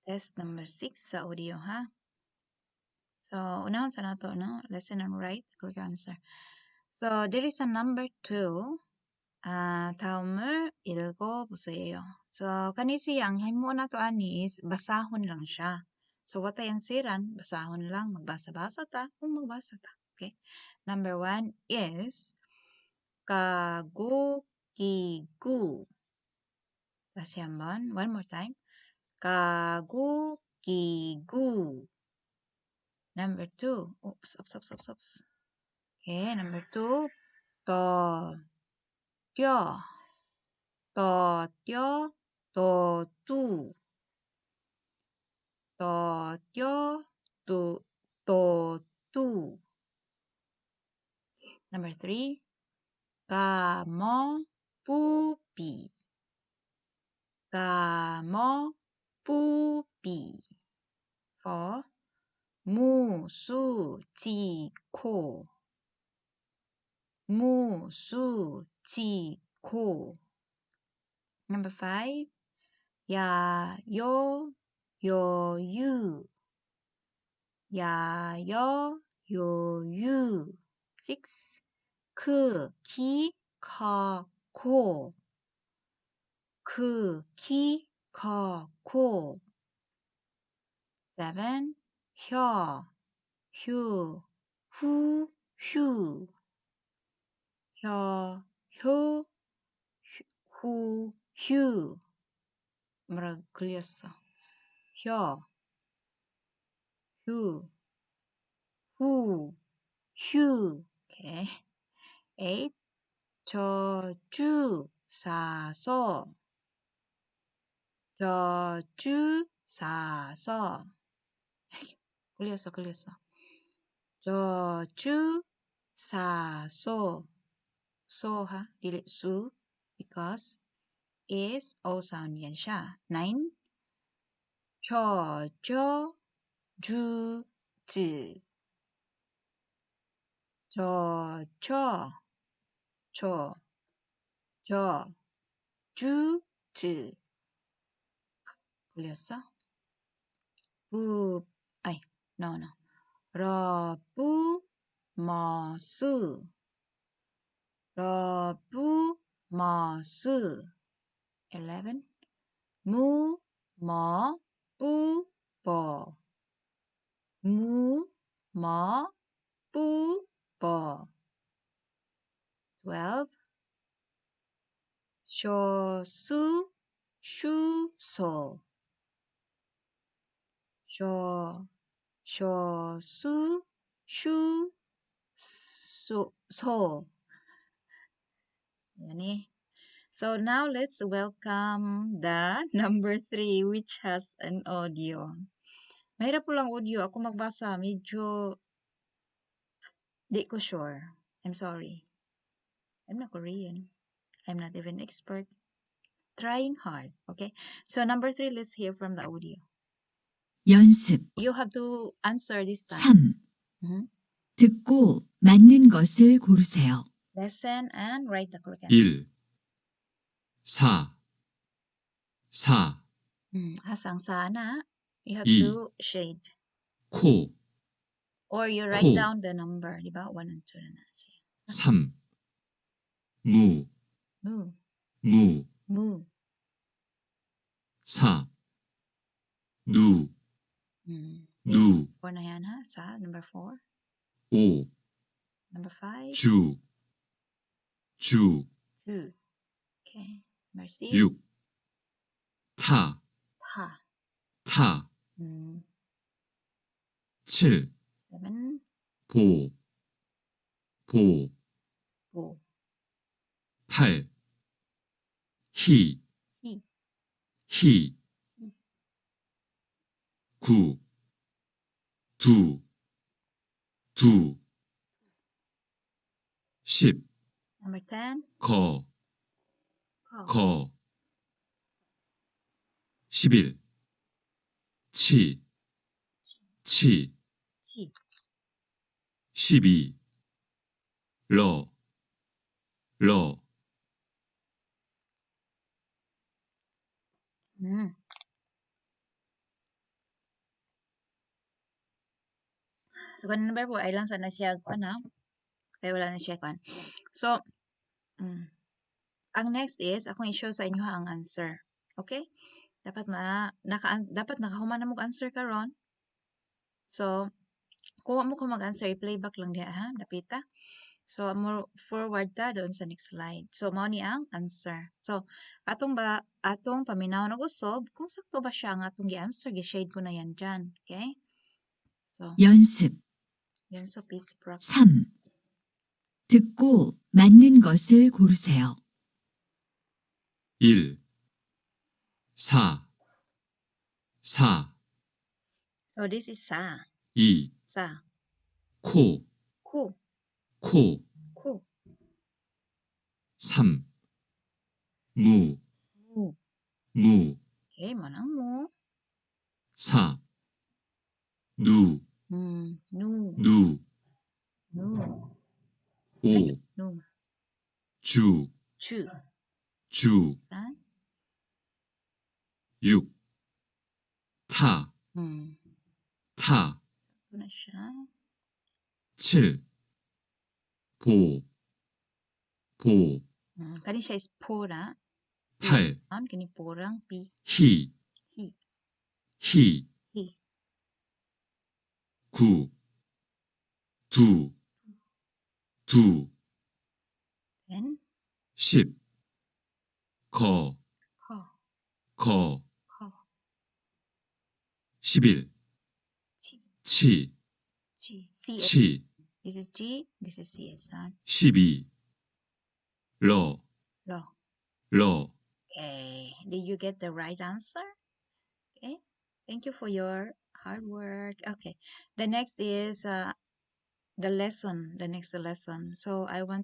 Test number 6 sa audio, ha? So, unahon sa nato, no? Listen and write the correct answer. So, there is a number 2. 다음을 읽어보세요. So, kani siya, ang himuon nato ani is basahon lang siya. So, wa tay answeran, basahon lang, magbasa-basa ta, kung magbasa ta. Okay? Number 1 is 가구, 기구. 다시 한번, one more time. 가구, 기구. Number 2. Oops, oops, oops, oops, oops. Okay, number 2. 더, 껴, 더, 껴, 더, 두. 더, 껴, 두, 더, 두. Number 3. 가, 머, 부, 비. 가, 머, 부, 비. 4. 무, 수, 지, 코. 무, 수, 지, 고. Number 5. 야, 요, 요, 유. 야, 여, 요, 유. 6. 크, 키, 커, 고. 크, 키, 커, 고. 7. 혀, 휴, 후, 휴. 혀, 효, 후, 휴. 뭐라 걸렸어. 혀, 휴, 후, 휴. Okay. 8. 저, 주, 사, 소. 저, 주, 사, 소. 걸렸어, 걸렸어. 저, 주, 사, 소. So, ha? Dili su. Because is O sound yan siya. 9. 저, 저, 주, 즈. 저, 저, 저, 저, 주, 즈. 걸렸어? 부, ay, no. 러, 부, 머, 수. 러, 부, 머, 수. 11. 무, 머, 부, 버. 무, 머, 부, 버. 12. 쇼, 수, 슈, 소. 쇼, 쇼, 수, 슈, 소, 소. Yan eh. So now let's welcome the number 3, which has an audio. Mahirap po lang audio. Ako magbasa. Medyo di ko sure. I'm sorry. I'm not Korean. I'm not even expert. Trying hard. Okay. So number 3, let's hear from the audio. 연습 You have to answer this time. 3. 음. 듣고 맞는 것을 고르세요. Listen and write the correct answer. 1, 4, 4, Asang sana, you have 이. To shade. 코, Or you write 코. Down the number, di ba? 1 and 2 na na siya. 3, 무, 무, 무, 무. 4, 누, 누, 4 na yan ha. Sa, number 4. 5, Number 5. 주, 주, 2. Okay. Mercy. 6, 타, 타. 타, 7, 7. 보, 보, 보. 8, 히, 히. 히, 히. 9, 두, 두, 10, Number 10. 거, 거. 거, 11, 치, 치, 치. 12, 러, 러. So kaning number 4 ay lang sa na siya kuan ha. Kaya wala na siya kuan. So ang next is akong i-show sa inyo ang answer. Okay? Dapat nakahuman na mo answer karon. So kung wa mo ko mag-answer, i-playback lang diha ha, dapita. So mo forward ta doon sa next slide. So mao ni ang answer. So atong paminawon og usob kung sakto ba siya ang atong gi-answer, gi-shade ko na yan dyan. Okay? So 연습 연습 is practice. 3. 듣고 맞는 것을 고르세요. 1, 4, 4, So this is 사. 2, 사. 코, 코, 코, 코, 3, 무, 무. 무, Okay, mao nang 무. 4, 누, 누, 누, 누, 5, 누. 주, 주. 주, 아? 6, 타, 타, Ito na siya. 7, 보, 보, Kani siya is pora. 8, Ang kini porang pi. 히, 히. 히, 히. 9, 두, 두, Then, 10, 거, 거, 거, 거. 11, 치, 치, 치. C. 치, This is G. This is C. S. Ha? 12, 러, 러. 러. Okay. Did you get the right answer? Okay. Thank you for your hard work. Okay. The next is the lesson. The next lesson. So I want